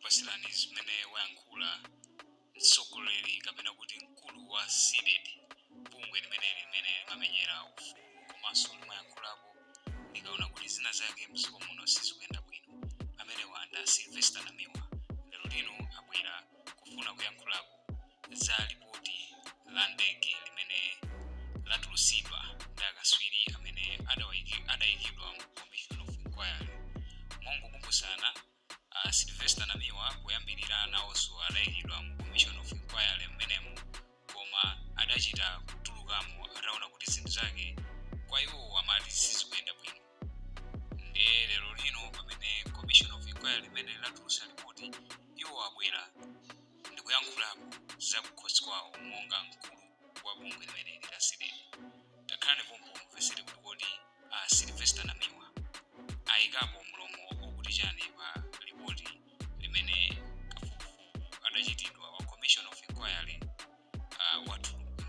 Tikupasirani zimene wayankhula mtsogoleri kapena kuti mkulu wa CDEDI, bungwe limeneli limene limamenyera ufulu komanso limayankhulapo likaona kuti zina zake mdziko muno sizikuyenda bwino. Amenewa ndi a Sylvester Namiwa. Lero lino abwera kufuna kuyankhulapo za lipoti la ndege limene latulusidwa ndi akaswiri amene adayikidwa mu Commission of Inquiry. Mongokumbutsana, a Sylvester Namiwa poyambirira nawonso adayikidwa mu Commission of Inquiry mmenemu, koma adachita kutulukamo ataona kuti zinthu zake kwa iwo amati sizikuyenda bwino. Ndiye lero lino pamene Commission of Inquiry imene latulutsa lipoti, iwo abwera ndikuyankhulapo za kukhosi kwawo monga mkulu wa bungwe limeneli la CDEDI. Takhalani pompo mumvetsere kuti kodi a Sylvester Namiwa ayikapo mlomo okuti chani pa lipoti limene kafukufuku adachitidwa wa Commission of Inquiry watuluka.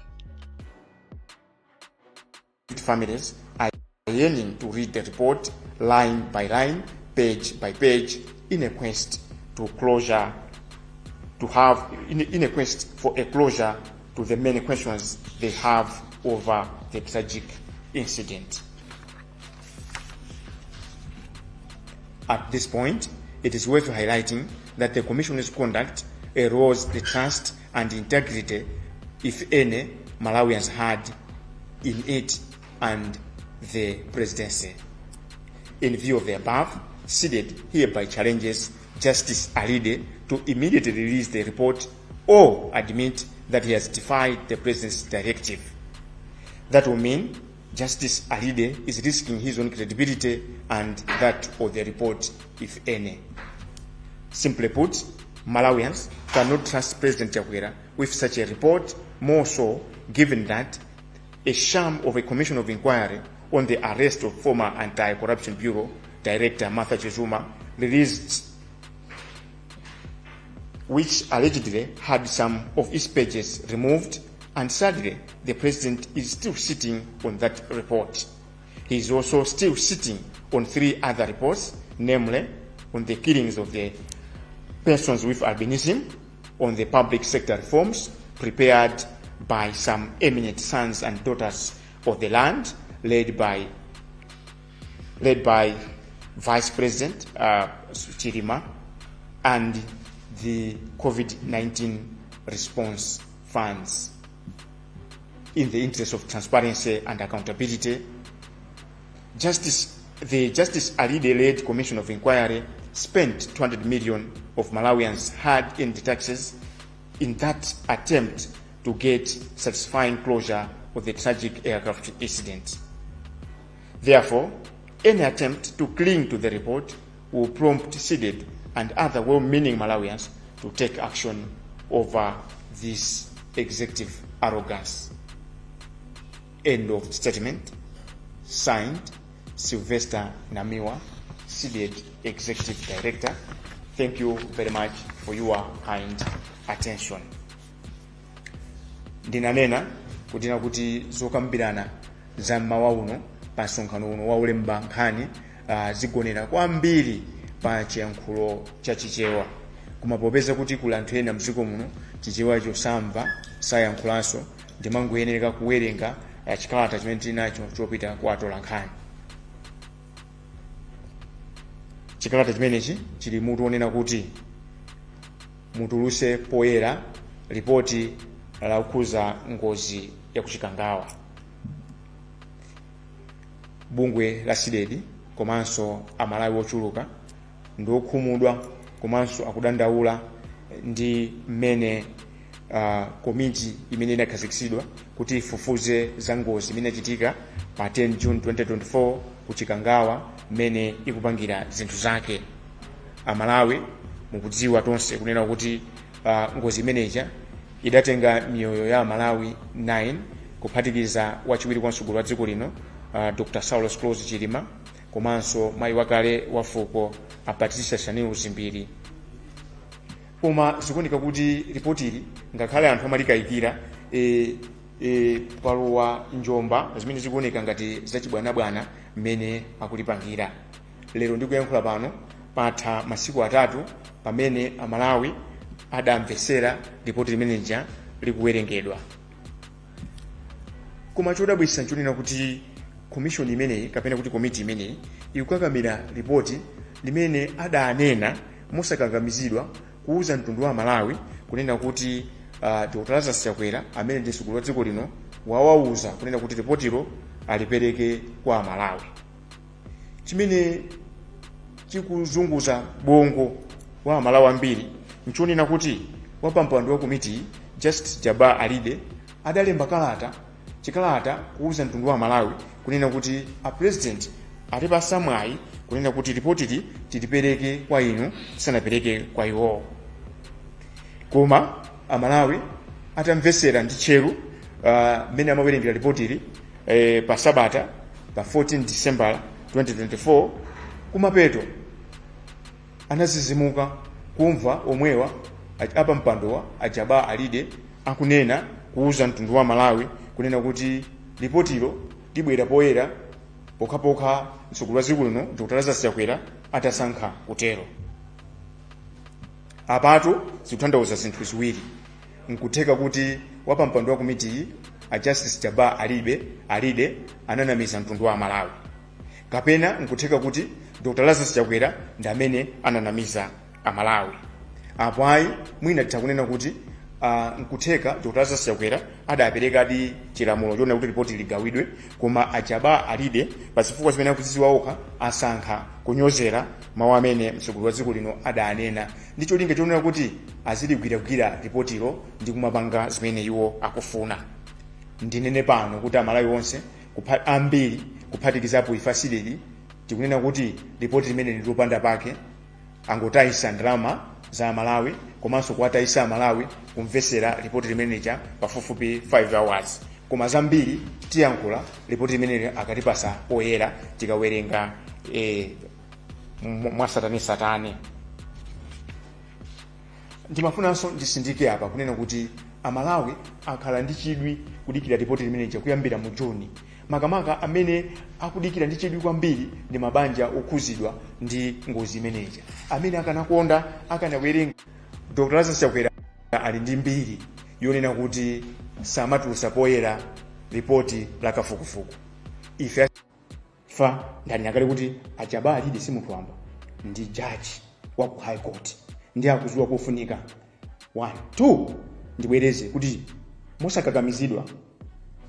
Families are yearning to read the report line by line, page by page, in a quest to closure, to have, in a quest for a closure to the many questions they have over the tragic incident. At this point, it is worth highlighting that the Commission's conduct erodes the trust and integrity, if any, Malawians had in it and the presidency. In view of the above, CDEDI hereby challenges Justice Alide to immediately release the report or admit that he has defied the president's directive. That will mean Justice Alide is risking his own credibility and that of the report, if any. Simply put, Malawians cannot trust President Chakwera with such a report, more so given that a sham of a commission of inquiry on the arrest of former Anti-Corruption Bureau Director Martha Chizuma released, which allegedly had some of its pages removed, and sadly, the president is still sitting on that report. He is also still sitting on 3 other reports, namely on the killings of the persons with albinism, on the public sector reforms prepared by some eminent sons and daughters of the land, led by Vice President Chilima, and the COVID-19 response funds. In the interest of transparency and accountability, the Justice Alide-led Commission of Inquiry spent 200 million of Malawians' hard-earned taxes in that attempt to get satisfying closure of the tragic aircraft incident. Therefore, any attempt to cling to the report will prompt CDEDI and other well-meaning Malawians to take action over this executive arrogance. End of statement. Signed, Sylvester Namiwa, CDEDI Executive Director. Thank you very much for your kind attention. Ndinanena kutina kuti zokambirana za mmawa uno pa msonkhano uno wa olemba nkhani zigonera kwambiri pa chiyankhulo cha Chichewa, koma popeza kuti kuli anthu ena mdziko muno Chichewacho samva, sayankhulanso, ndimangoyenereka kuwerenga chikalata chimene tili nacho chopita kwa atolankhani. Chikalata chimenechi chili mutu wonena kuti mutuluse poyera lipoti lokhuza ngozi ya kuchikangawa. Bungwe la CDEDI komanso Amalawi ochuluka ndi okhumudwa komanso akudandaula ndi mmene komiti imene inakhazikitsidwa kuti ifufuze za ngozi imene inachitika pa 10 June 2024 ku Chikangawa mmene ikupangira zinthu zake. Amalawi mukudziwa tonse kunena kuti ngozi imeneja idatenga miyoyo ya Amalawi 9, kuphatikiza wachiwiri kwa mtsogoleri wa dziko lino Dr Saulos Klaus Chilima komanso mayi wakale wa fuko a Patricia Shanil Dzimbiri. Koma zikuoneka kuti ripotili ngakhale anthu amalikayikira, palowa njomba zimene zikuoneka ngati zachibwanabwana mmene akulipangira. Lero ndikuyankhula pano, Patha masiku 3 pamene Amalawi adamvesera ripoti limenelija likuwerengedwa. Koma chodabwitsa nchonena kuti commission imeneyi, kapena kuti komiti imeneyi, ikukakamira ripoti limene adanena mosakakamizidwa kuuza mtundu wa Malawi kunena kuti Dr. Lazarus Chakwera, amene ndi mtsogoleri wa dziko lino, wawauza kunena kuti ripotilo alipereke kwa Amalawi. Chimene chikuzunguza bongo wa Amalawi ambiri nchonena kuti wapampando wa komiti, Justice Jabbar Alide, adalemba kalata, chikalata, kuuza mtundu wa Malawi kunena kuti a president atipasa mwayi kunena kuti ripotili tilipereke kwa inu tisanapereke kwa iwowo. Koma Amalawi atamvesera ndi tcheru mmene amawerengera ripotili pa sabata pa 14 December 2024, kumapeto anazizimuka kumva omwewa apa mpandowa a Jabbar Alide akunena kuuza mtundu wa Malawi kunena kuti lipotilo libwera poyera pokhapokha mtsogoleri wa dziko lino Dr. Lazarus Chakwera atasankha kutero. Apatu zikutanthauza zinthu ziwiri. Nkutheka kuti wapampando wa komitiyi a Justice Jabbar Alide ananamiza mtundu wa Malawi, kapena nkutheka kuti Dr. Lazarus Chakwera ndi amene ananamiza Amalawi. Apo ayi, mwina titha kunena kuti nkutheka Dr. Lazarus Chakwera adaperekadi chilamulo chonena kuti ripoti ligawidwe, koma a Jabbar Alide pa zifukwa zimene akuzidziwa okha asankha kunyozera mawu amene mtsogoleri wa dziko lino adanena ndi cholinga chonena kuti aziligwiragwira ripotilo ndi kumapanga zimene iwo akufuna. Ndinene pano kuti Amalawi onse ambiri, kuphatikizapo ife a CDEDI, tikunena kuti ripoti limene ndi lopanda pake. Angotayisa ndalama za Amalawi komanso kuwatayisa Amalawi kumvesera ripoti limenelija pafupifupi 5 hours. Koma zambiri tiyankhula ripoti limeneli akatipasa poyera, tikawerenga mwasatanesatane. Ndimafunanso ndisindike apa kunena kuti Amalawi akhala ndi chidwi kudikira ripoti limenelija kuyambira mu Juni. Makamaka amene akudikira ndi chidwi kwambiri ndi mabanja okhuzidwa ndi ngozi imeneja, amene akanakonda akanawerenga. Dr. Lazarus Chakwera ali ndi mbiri yonena kuti samatulutsa poyera ripoti la kafukufuku. Ife fa ndanena kale kuti a Jabbar Alide si munthu wamba, ndi jaji wa ku High Court, ndi akuziwa kofunika. 1 2 Ndibwereze kuti mosakakamizidwa,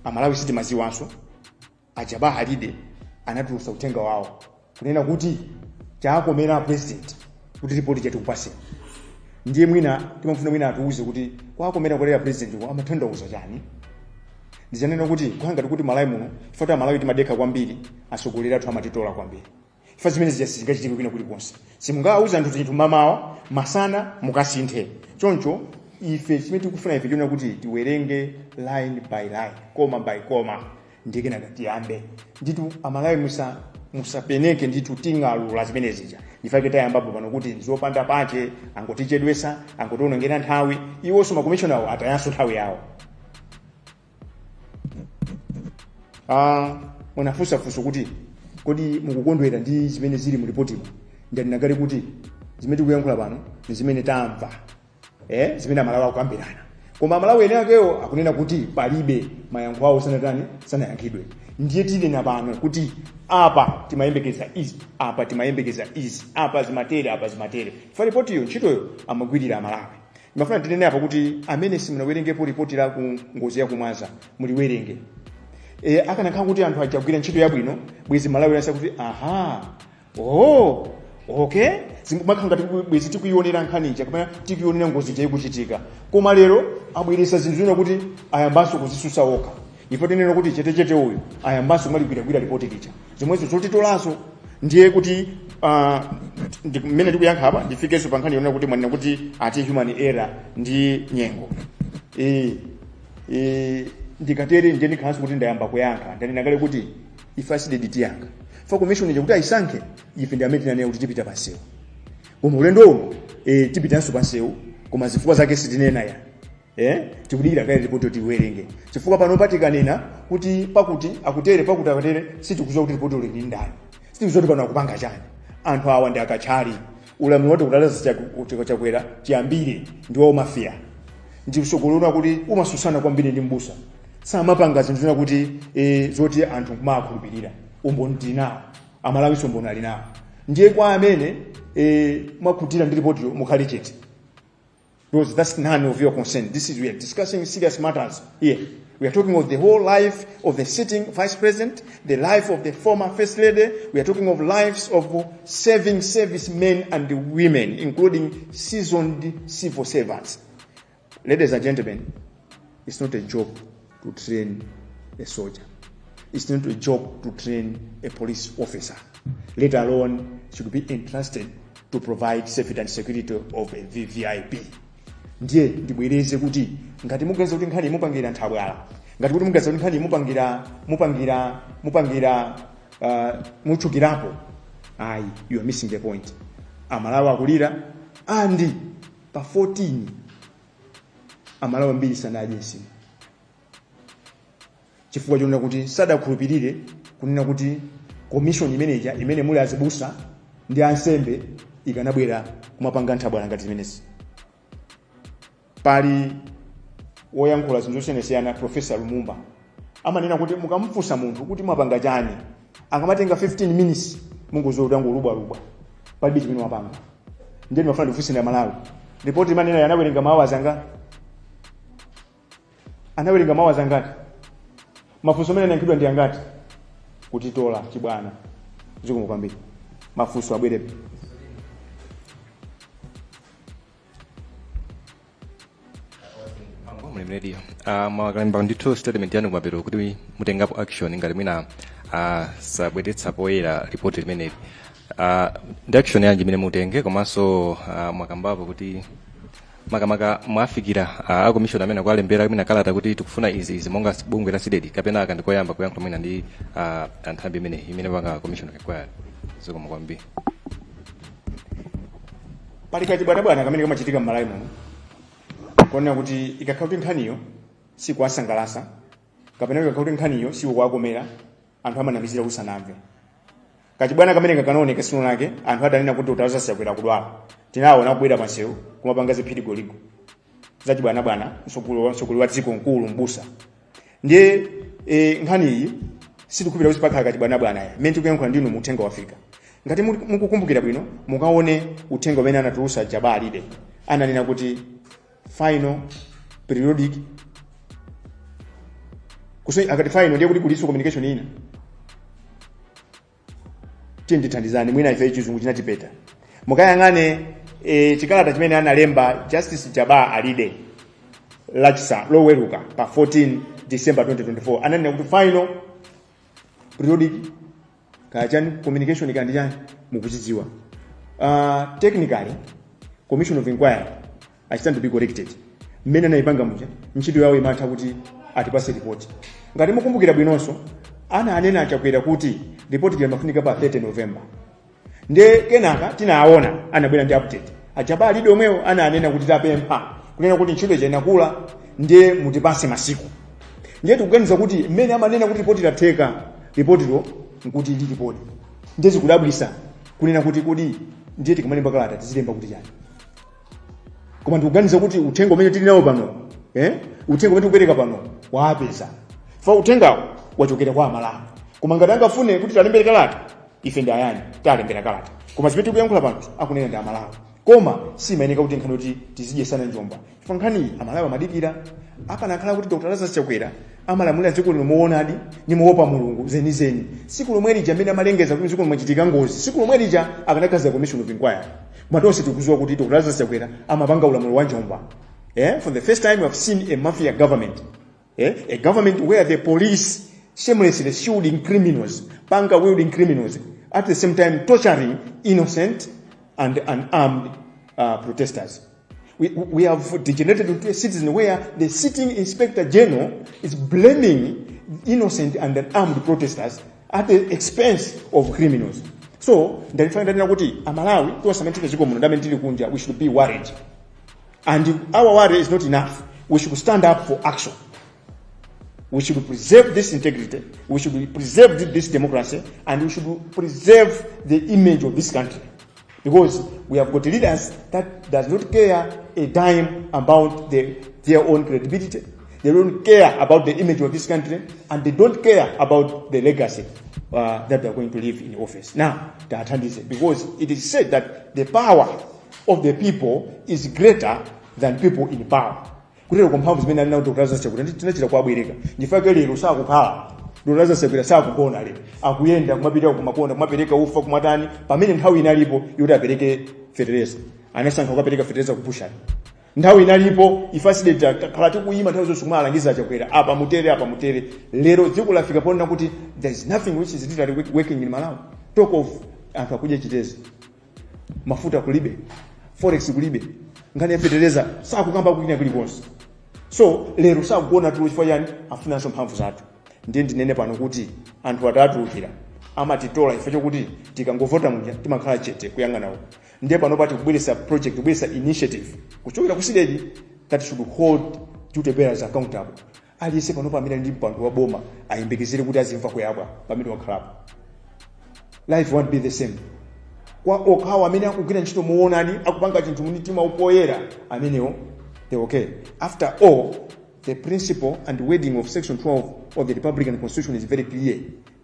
Amalawi sitimaziwanso, a Jabbar Alide anatulutsa uthenga wawo kunena kuti chakomera president kuti ripoti chatikupaseni. Ndiye mwina timafuna mwina atiuze kuti kwakomera kulera president amatanthauza chani. Ndichanena kuti kukhala ngati kuti Malawi muno, chifukwa Amalawi timadekha kwambiri, atsogoleri athu amatitola kwambiri. Chifukwa zimene zija sizingachitike kwina kulikonse. Simungawauze anthu zinthu mamawa, masana mukasinthe. Choncho ife chimene tikufuna ife chonena kuti tiwerenge line by line, comma by comma, ndiye kenaka tiyambe ndithu. Amalawi musapeneke ndithu, ting'alula zimene zija. Ndifake tayambapo pano kuti nzopanda pache, angotichedwesa, angotionongera nthawi. Iwonso makomishona atayanso nthawi yawo. Munafunsafunso kuti kodi mukukondwera ndi zimene zili mu ripotimo. Ndanena kale kuti zimene tikuyankhula pano ndi zimene tamva, zimene Amalawi akukambirana, koma Amalawi ene akewo akunena kuti palibe mayankho awo sanatani, sanayankhidwe. Ndiye tinena pano kuti apa timayembekeza izi, apa timayembekeza izi, apa zimatere, apa zimatere. Fa ripotiyo ntchitoyo amagwirira Amalawi. Ndimafuna tinene apa kuti amene simunawerengepo ripoti la ku ngozi ya kumwaza, muliwerenge. Akanakhala kuti anthu ajagwira ntchito yabwino, bwezi Malawi lansa kuti aha, oh, okay, zimakhala ngati bwezi tikuyionera nkhani ija kapena tikuyionera ngozi ija ikuchitika. Koma lero abweresa zinthu zina kuti ayambanso kuzisusa okha. Ife tinena kuti chetechete uyu ayambanso kumaligwiragwira ripoti lija, zomwezo zotitolanso. Ndiye kuti mmene ndikuyankha apa, ndifikenso pa nkhani yonena kuti mwanena kuti ati human error ndi nyengo. Ndikatere ndiye ndikhalanso kuti ndayamba kuyankha. Ndanena kale kuti ife a CDEDI tiyankha. Fa commission ija kuti ayisankhe, ife ndi amene tinanena kuti tipita pansewu, koma ulendo uno tipitanso pansewu, koma zifukwa zake sitinena ya. Tikudikira kale ripoti yoti tiwerenge, chifukwa pano patikanena kuti pakuti akutere, pakuti akutere, sitikudziwa kuti ripoti ndi ndani, sitikudziwa kuti pano akupanga chani. Anthu awa ndi akatchali. Ulamuliro wa Dr. Lazarus Chakwera chiyambire ndi wa mafia, ndi usogolera kuti umasusana kwambiri ndi mbusa. Samapanga zinthu zina kuti zoti anthu kumakhulupirira. Umboni tili nawo, Amalawiso umboni ali nawo. Ndiye kwa amene mwakhutira ndi ripotiyo, mukhale chete, because that's none of your concern. This is, we are discussing serious matters here. We are talking of the whole life of the sitting vice president, the life of the former first lady. We are talking of lives of serving servicemen and women, including seasoned civil servants. Ladies and gentlemen, it's not a job to train a soldier. It's not a job to train a police officer, let alone should be entrusted to provide safety and security of a VVIP. Ndiye ndibwereze kuti ngati muganiza kuti nkhani mupangira nthabwala, ngati kuti muganiza kuti nkhani mupangira mutchukirapo, ayi, you are missing the point. Amalawi akulira, and pa 14 Amalawi ambiri sanadye nsima chifukwa chonena kuti sadakhulupirire kunena kuti commission imeneja imene muli azibusa ndi ansembe ikanabwera kumapanga nthabwala ngati zimenezi. Pali woyankhula zinthu zosiyanasiyana, Professor Lumumba, amanena kuti mukamfunsa munthu kuti mwapanga chani, akamatenga 15 minutes mungoziwa kuti angolubwalubwa, palibe chimene wapanga. Ndiye ndimafuna ndifunse na Malawi, ripoti imanena anawerenga mawu azanga, anawerenga mawu azangati? Mafunso amene anayankhidwa ndi angati? Kutitola chibwana. Zikomo kwambiri. Mafunso abwerepo. Mlemredio, mwakalemba ndithu statement yanu kumapeto kuti mutengapo action ngati mwina sabweretsa poyera ripoti limeneli. Ndi action yanji imene mutenge? Komanso mwakambapo kuti makamaka mwafikira a commission amene akualembera mwina kalata kuti tikufuna izi izi monga bungwe la CDEDI, kapena aka ndikoyamba kuyankhula mwina ndi anthambi imeneyi imene panga commission of inquiry? Zikomo kwambiri. Pali kachibwanabwana kamene kamachitika m'Malawi muno, kuonera kuti ikakhala kuti nkhaniyo sikuwasangalatsa kapena ikakhala kuti nkhaniyo sikuwakomera, anthu amanamizira kuti sanamve. Kachibwana kamene kakanaoneka sino lake anthu adanena kuti Dr. Lazarus Chakwera kudwala, tinaona kubwera pansewu kumapanga ziphirigoligo zachibwanabwana, mtsogoleri wa dziko, mkulu, mbusa. Ndiye nkhani iyi sitikukhulupirira kuti pakhala kachibwanabwana ya mmene tikuyankhula ndinu mu uthenga wafika. Ngati mukukumbukira bwino, mukaone uthenga umene anatulutsa Jabbar Alide, ananena kuti final periodic kuso. Akati final, ndiye kuti kuliso communication ina. Tiye ndithandizani, mwina ife chizungu chinatipeta. Mukayang'ane chikalata chimene analemba Justice Jabbar Alide lachisa loweruka pa 14 December 2024, ananena kuti final periodic kaya chani communication kandi chani, mukuchidziwa. Technically, commission of inquiry, I stand to be corrected, mmene anayipanga muja, ntchito yawo imatha kuti atipase report. Ngati mukumbukira bwinonso, ana anena aChakwera kuti report limafunika pa 30 November. Ndiye kenaka tinaona anabwera ndi update a Jabbar Alide omwewo, ananena kuti tapempha kunena kuti ntchito ija inakula, ndiye mutipase masiku. Ndiye tikuganiza kuti mmene amanena kuti ripoti latheka, ripotilo nkuti lilipodi. Ndiye zikudabwisa kunena kuti kodi ndiye tikamalemba kalata tizilemba kuti chani? Koma ndikuganiza kuti uthenga umene tili nawo pano, uthenga umene tikupereka pano wapeza fa uthengawo wachokera kwa Amalawi. Koma ngati angafune kuti talembere kalata, ife ndi ayani talembera kalata. Koma zimene tikuyankhula pano akunena ndi Amalawi. Koma simayeneka kuti nkhani kuti tizidyesana njomba, chifukwa nkhaniyi Amalawi amadikira. Akanakhala kuti Dr. Lazarus Chakwera amalamulira dziko lino moonadi ndi moopa Mulungu zenizeni, siku lomwe lija amene amalengeza kuti dziko mwachitika ngozi, siku lomwe lija akanakhaza commission of inquiry. Koma tonse tikudziwa kuti Dr. Lazarus Chakwera amapanga ulamuliro wa njomba. For the first time we have seen a mafia government, A government where the police shamelessly shielding criminals, panga wielding criminals, at the same time torturing innocent and unarmed protesters. We have degenerated into a citizen where the sitting inspector general is blaming innocent and unarmed protesters at the expense of criminals. So ndalifana ndanena kuti Amalawi tonse amene tili dziko muno ndi amene tili kunja, we should be worried, and our worry is not enough. We should stand up for action. We should preserve this integrity, we should preserve this democracy, and we should preserve the image of this country. Because we have got leaders that does not care a dime about their own credibility. They don't care about the image of this country, and they don't care about the legacy that they are going to leave in office. Now, tathandize, because it is said that the power of the people is greater than people in power. Kutero kwa mphamvu zimene ali nawo Dr. Lazarus Chakwera tinachita kuwabwereka. Ndifake lero sakukhala, Dr. Lazarus Chakwera sakugona lero, akuyenda kumapita kumakonda, kumapereka ufa, kumatani, pamene nthawi inalipo yoti apereke fetereza, anasankha kukapereka fetereza kupushani. Nthawi inalipo ife a CDEDI takhala tikuyima nthawi zonse kumalangiza Chakwera, apa mutere, apa mutere. Lero dziko lafika ponena kuti there is nothing which is literally working in Malawi. Talk of anthu akudya chitezi, mafuta kulibe, forex kulibe, nkhani ya fetereza sakukamba kwina kulikonse. So lero sakuona tulo chifukwa chani? Afunanso mphamvu zathu. Ndiye ndinene pano kuti anthu atatulukira amatitola ife chokuti tikangovota muja timakhala chete kuyang'ana uko. Ndiye pano pati kubweretsa project, kubweretsa initiative kuchokera ku CDEDI that should hold duty bearers accountable. Aliyense pano pamene ali ndi mpando wa boma ayembekezere kuti azimva kuyabwa pamene wakhalapo. Life won't be the same kwa okhawo amene akugwira ntchito muonani, akupanga chinthu mumtima upoyera, amenewo they okay. After all, the principle and wording of section 12 of the Republican Constitution is very clear: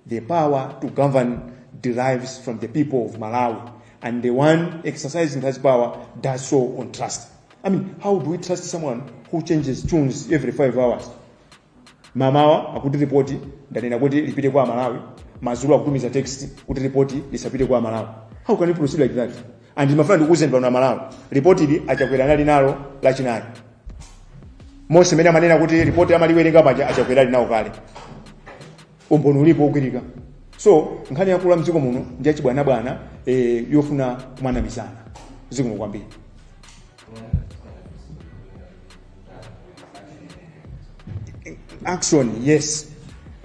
the power to govern derives from the people of Malawi, and the one exercising that power does so on trust. I mean, how do we trust someone who changes tunes every 5 hours? Mamawa akuti ripoti ndanena kuti lipite kwa Malawi, madzulo akutumiza text kuti ripoti lisapite kwa Malawi. How can you proceed like that? And ndimafuna ndikuwuzeni pano Malawi, ripoti ili Achakwera anali nalo Lachinayi. Monse mene amanena kuti ripoti amaliwerenga paja, Achakwera ali nawo kale. Umboni ulipo ogwirika. So nkhani yakula mdziko muno ndi yachibwanabwana, yofuna kumanamizana. Zikomo kwambiri. Action, yes,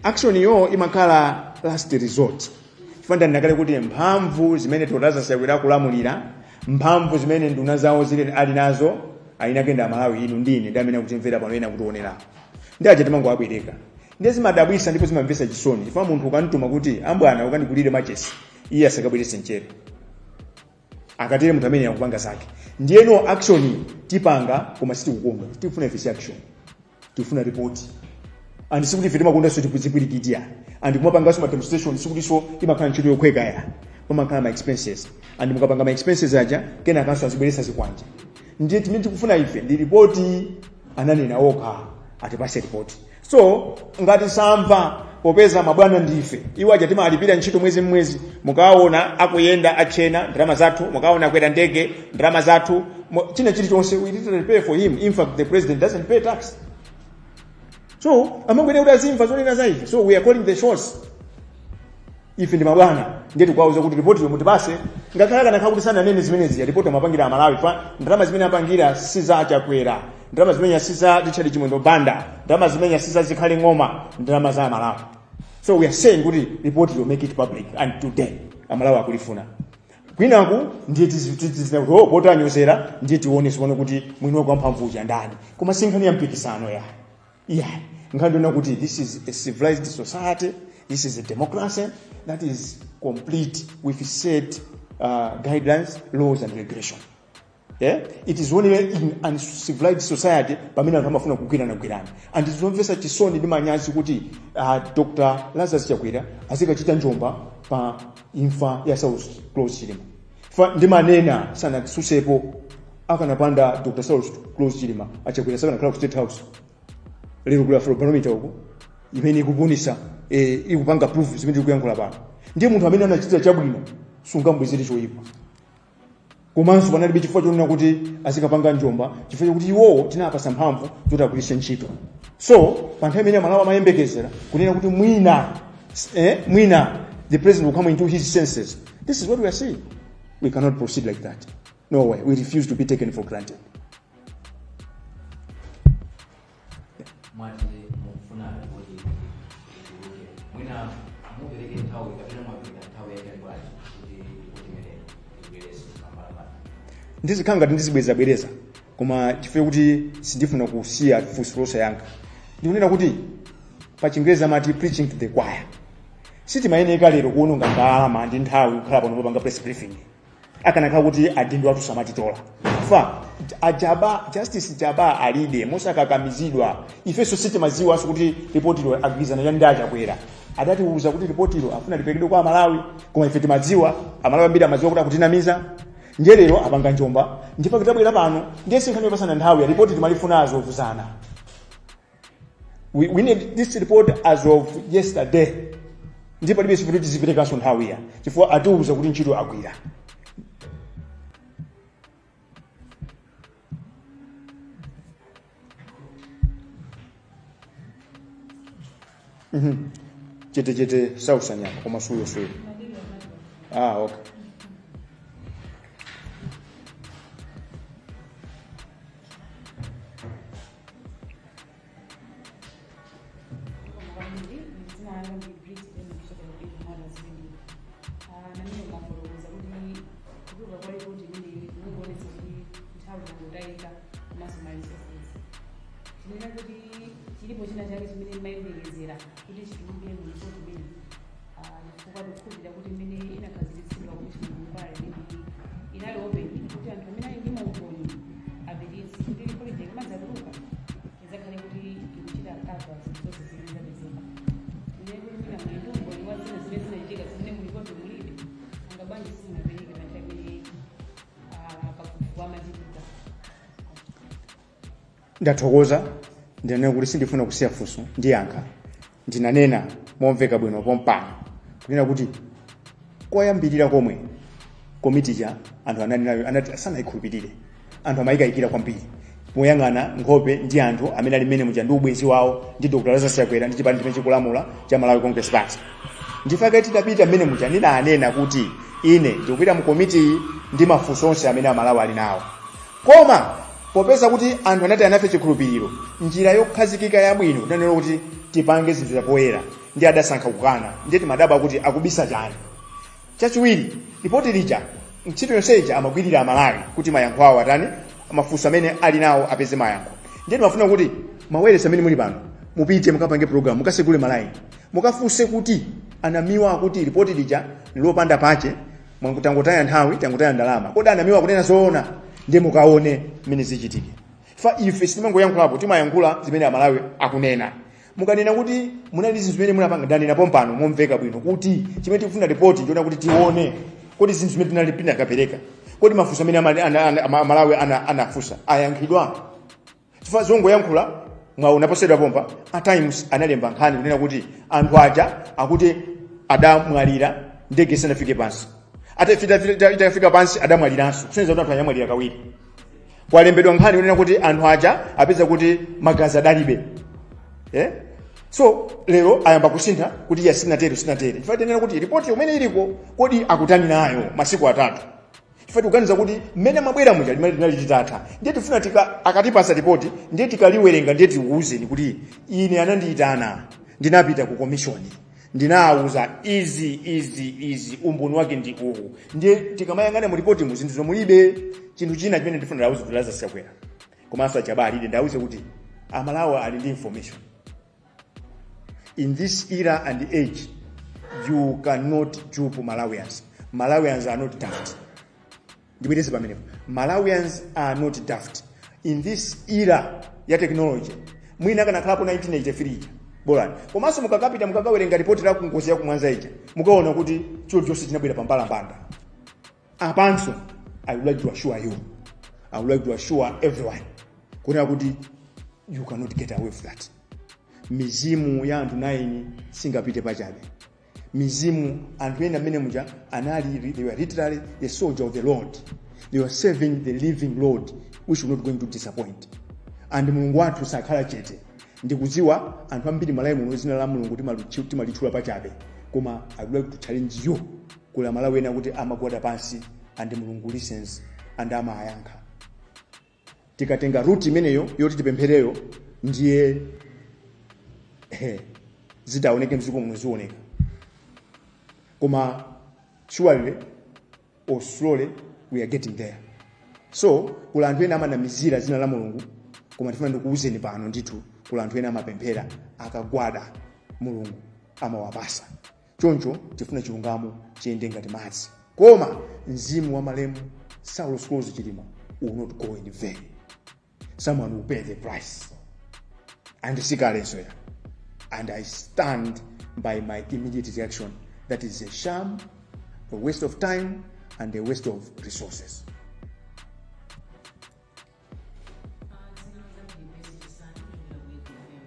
action yo imakhala last resort. Chifukwa ndanena kuti mphamvu zimene Dr. Chakwera kulamulira, mphamvu zimene nduna zawo zili ali nazo, ayinakenda Malawi, inu ndine ndi amene akutimvera pano, ena akutionera, ndi aja timangowabwereka. Ndiye zimadabwisa ndipo zimamvetsa chisoni, chifukwa munthu ukamtuma kuti ambwana ukandigulire machesi, iye asakabweretse mchere, akatere munthu amene akupanga zake. Ndiyeno action tipanga, koma sitikukondwa. Tikufuna ife si action, tikufuna report. And sikuti ife timakondanso tikudzipwirikiti ya, and kumapanganso ma demonstration sikutinso imakhala ntchito yokhweka ya, pamakhala ma expenses, and mukapanga ma expenses aja, kenakanso azibweretsa zikwanje. Ndiye timene tikufuna ife ndi ripoti. Ananena okha, atipase ripoti. So ngati samva, popeza mabwana ndife, iwo aja timalipira ntchito mwezi mmwezi. Mukaona akuyenda achena, ndalama zathu. Mukaona akwera ndege, ndalama zathu. China chilichonse we literally pay for him. In fact, the president doesn't pay tax, so amangwene kuti azimva zonena za ife. So we are calling the shots, ife ndi mabwana. Ndiye tikuwauza kuti ripoti mutipase. Ngakhale akanakhala kuti sananene zimenezi, ripoti amapangira Amalawi fa ndalama zimene apangira si za Chakwera, ndalama zimene si za Richard Chimwendo Banda, ndalama zimene si za Zikhale Ng'oma, ndalama za Amalawi. So we are saying kuti report will make it public, and today Amalawi akulifuna. Kwinaku ndiye tizina kuti, oh, potanyozera, ndiye tione sipano kuti mwini wake wamphamvu uja ndani. Koma si nkhani ya mpikisano ya, yeah. Nkhani ndiona kuti this is a civilized society, this is a democracy that is complete with set guidelines, laws and regulation, yeah? It is only in uncivilized society pamene anthu amafuna kugwirana gwirana. And zomvetsa chisoni ndi manyazi kuti Dr. Lazarus Chakwera azikachita njomba pa imfa ya Saulos Klaus Chilima. Fa ndimanena sanasusepo, akanapanda Dr. Saulos Klaus Chilima, Achakwera sakanakhala ku State House lero. Kuli Afrobarometer uko imene ikupunisa, ikupanga proof zimene tikuyankhula pano. Ndiye munthu amene anachita chabwino sungambwezere choyipa. Komanso panalibe chifukwa chonena kuti azikapanga njomba, chifukwa chokuti iwowo tinapasa mphamvu zoti agwiritse ntchito. So pa nthawi imene Amalawi amayembekezera kunena kuti mwina the president will come into his senses, this is what we are seeing. We cannot proceed like that, no way. We refuse to be taken for granted. Mwati mukufuna ripoti ituluke, mwina mupereke nthawi kapena mwapereka nthawi yaitali bwanji kuti ripoti imeneyi ibwerenso pambalambanda? Ndizikhala ngati ndizibwerezabwereza, koma chifukwa kuti sindifuna kusiya funso losayankha, ndikunena kuti pa Chingerezi amati "preaching to the choir". Sitimayeneka lero kuononga ndalama ndi nthawi kukhala pano popanga press briefing. Akanakhala kuti adindo athu samatitola fa ajaba Justice Jabbar Alide mosakakamizidwa. Ifenso sitimaziwanso kuti ripotilo agwirizana ndi aChakwera. Adatiuza kuti ripotilo afuna liperekedwe kwa Amalawi, koma ife timadziwa, Amalawi ambiri amadziwa kuti akutinamiza. Ndiye lero apanga njomba, ndipo tabwera pano. Ndiye sinkhani yopasana nthawi ya ripoti, timalifuna as of zana. We need this report as of yesterday. Ndipo palibe sifuti tiziperekanso nthawi ya chifukwa atiuza kuti ntchito agwira. Chete chete sausanyama koma suyo suyo. Ah, okay. Kwambiri. Dzina langa ndi Brit Eno, kuchokera ku Big Mothers Radio. Namene mwafotokoza kuti kutuluka kwa ripoti imeneyi kungoonetsa kuti nthawi yangotayika komanso ma resources. Tinene kuti chilipo china chake chimene mayembekezera kuti chitulukire mu ripoti imeneyi? Chifukwa tikukhulupirira kuti imene inakhazikitsidwa commission of inquiry imeneyi inali open kuti anthu amene ali ndi maumboni apititse, kuti ripoti ija ikamadzatuluka izakhale kuti ikuchita cover zinthu zonse zimene zapezeka. Tinene kuti mwina muli ndi umboni wa zina zimene zinachitika zimene mu ripoti mulibe? Anga bwanji simunapereke pa nthawi imene kafukufuku amachitika? Ndathokoza. Ndinanena kuti sindifuna kusiya funso, ndiyankha. Ndinanena momveka bwino pompano kunena kuti koyambirira komwe komiti ja anthu anali nayo, anati sanayikhulupirire, anthu amayikayikira kwambiri moyang'ana nkhope ndi anthu amene ali mmene muja ndi ubwenzi wawo ndi Dr Lazarus Chakwera ndi chipani chimene chikulamula cha Malawi Congress Party. Ndifake tidapita mmene muja, ndinanena kuti ine ndikupita mu komiti ndi mafunso onse amene Amalawi ali nawo, koma popeza kuti anthu anati anafe chikhulupiriro, njira yokhazikika yabwino tinanena kuti tipange zinthu zapoyera, ndi adasankha kukana. Ndiye timadabwa kuti akubisa chani. Chachiwiri, ripoti lija, ntchito yonse ija amagwirira Amalawi kuti mayankho awo atani, mafunso amene ali nawo apeze mayankho. Ndiye timafuna kuti mawailesi amene muli pano mupite mukapange program, mukasegule malaini, mukafunse kuti anamiwa akuti ripoti lija lopanda pache, mwangotangotaya nthawi, tangotaya ndalama, kodi anamiwa kunena zoona? Ndiye mukaone mmene zichitike. Fa ife sitimangoyankhulapo, timayankhula zimene Amalawi akunena. Mukanena kuti munali zinthu zimene munapanga, ndanena pompano momveka bwino kuti chimene tikufuna ripoti ndiona kuti tione kodi zinthu zimene tinali tinakapereka, kodi mafunso amene Amalawi anafunsa ayankhidwa? Chifukwa zongoyankhula, mwaona posachedwa pompa a Times analemba nkhani kunena kuti anthu aja akuti adamwalira ndege isanafike pansi, itafika pansi adamwaliranso, kusonyeza kuti anthu anyamwalira kawiri. Kwalembedwa nkhani kunena kuti anthu aja apeza kuti magazi adalibe, eh? So lero ayamba kusintha kuti ya sinatere sinatere. Chifukwa tinena kuti ripoti yomwe iliko, kodi akutani nayo masiku 3? Chifukwa tikuganiza kuti mmene amabwera muja limene linali litatha. Ndiye tifuna akatipasa ripoti, ndiye tikaliwerenga, ndiye tikuwuzeni kuti ine anandiyitana, ndinapita ku commission, ndinawuza izi izi izi, umboni wake ndi uwu. Ndiye tikamayang'ana mu ripoti mu zinthu zomulibe. Chinthu china chimene ndifuna ndawuze kuti Lazarus Chakwera komanso a Jabbar Alide, ndawuze kuti Amalawi ali ndi information. In this era and age, you cannot dupe Malawians. Malawians are not daft. Ndibwereze pamenepo, Malawians are not daft. In this era ya technology, mwina akanakhalapo 1983 ija bolani. Komanso mukakapita mukakawerenga ripoti la kungozi ya kumwanza ija, mukaona kuti chilichonse chinabwera pambalambanda. Apanso I would like to assure you, I would like to assure everyone kunena kuti you cannot get away with that. Mizimu ya anthu 9 singapite pachabe. Mizimu anthu ena amene muja anali, they were literally the soldier of the Lord. They were serving the living Lord, which was not going to disappoint. And Mulungu wathu sakhala chete. Ndikudziwa anthu ambiri Malawi muno zina la Mulungu timalitchula pachabe, koma I would like to challenge you. Kuli Amalawi ena kuti amagwada pansi and Mulungu listens and amayankha. Tikatenga route imeneyo yoti tipemphereyo, ndiye zitaoneke mdziko muno zioneka, koma surely or slowly we are getting there. So kuli anthu ena amanamizira zina la Mulungu, koma ndifuna ndikuwuzeni pano ndithu, kuli anthu ena amapemphera, akagwada Mulungu amawapasa. Choncho tifuna chilungamo chiyende ngati madzi. Koma mzimu wa malemu Saulos Klaus Chilima will not go in vain. Someone will pay the price, and sikalenso ya. And I stand by my immediate reaction. That is a sham, a waste of time and a waste of resources. Dzina langa ndi Besi Chisani kuchokera ku APM.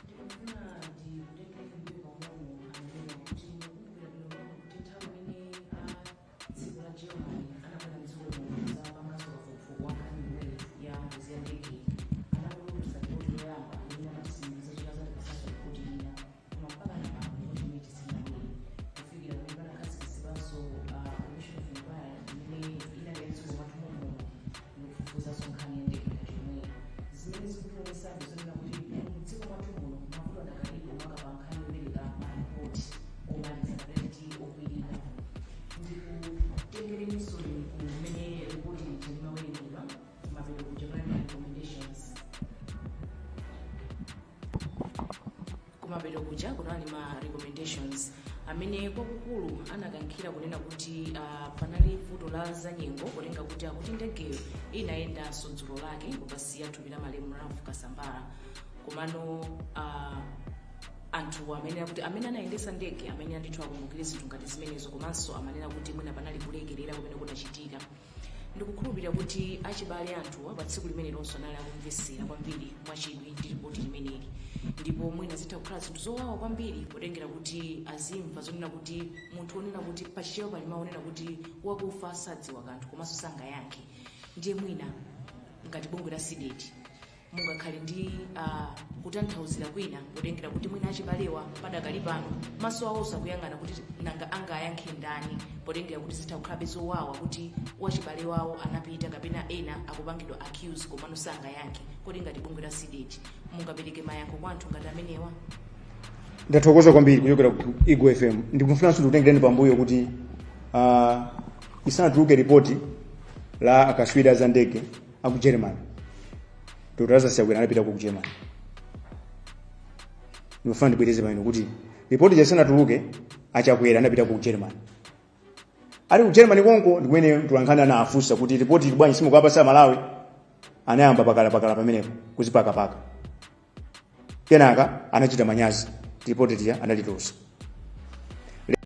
Ndikufuna ndikutengere mbuyo pang'ono amene kuti mukumbukira bwino lomwe kuti nthawi imene a dziko la Germany anabwera mdziko muno kudzapanganso kafukufuku wa nkhani imeneyi ya ngozi ya ndege, anatulutsa ripoti yoyamba imene amatisimikiza chaka zatikasanso ripoti ina, koma mpaka na pano ripoti imene sinabwere, kufikira pamene panakhazikitsidwanso Commission of Inquiry imene inali mdziko mwathu muno ndikufufuzanso nkhani ya ndege ngati yomweyi, zimene zikutionesabe zonena kuti mdziko mwathu muno mavuto adakalipo makapa nkhani yopereka maripoti omaliza kapena kuti okwirira. Ndikutengereninso kumene ripoti lija limawerengedwa kumapeto kuja kunali ma recommendations. Kumapeto kuja kunali ma recommendations amene kwakukulu anakankhira kunena kuti panali vuto la zanyengo, kutenga kuti akuti ndegeyo inayendanso dzulo lake kukasiya thupi la malemu Ralph Kasambara. Komano anthu amene akuti amene anayendesa ndege amene andithu akumbukire zinthu ngati zimenezo, komanso amanena kuti mwina panali kulekerera kumene kunachitika. Ndikukhulupirira kuti achibale anthuwa pa tsiku limene lonso anali akumvesera kwambiri mwachidwi ndi ripoti limeneli, ndipo mwina zitha kukhala zinthu zowawa kwambiri potengera kuti azimva zonena kuti munthu wonena kuti pachichewa pali mawu onena kuti wakufa sadziwa kanthu komanso sangayankhe. Ndiye mwina ngati bungwe la CDEDI mungakhale ndi kutanthauzira kwina potengera kuti mwina achibalewa padakali pano maso awo sakuyang'ana kuti nanga angayankhe ndani, potengera kuti zitha kukhalabe zowawa kuti wachibale wawo anapita kapena ena akupangidwa accuse komano sangayankhe. Kodi ngati bungwe la CDEDI mungapereke mayankho kwa anthu ngati amenewa? Ndathokoza kwambiri kuchokera ku Eagle FM. Ndikufunanso ndikutengereni pambuyo kuti isanatuluke ripoti la akaswiri za ndege aku Germany, Dr Lazarus Chakwera anapita ku Germany. Ndikufuna ndibwereze pano kuti ripoti isanatuluke, aChakwera anapita ku Germany. Ali ku Germany konko ndikumene mtolankhani anafunsa kuti ripoti ili bwanji, simukuwapasa Malawi? Anayamba pakalapakala pamenepo kuzipakapaka. Kenaka anachita manyazi, ripoti lija analitulutsa.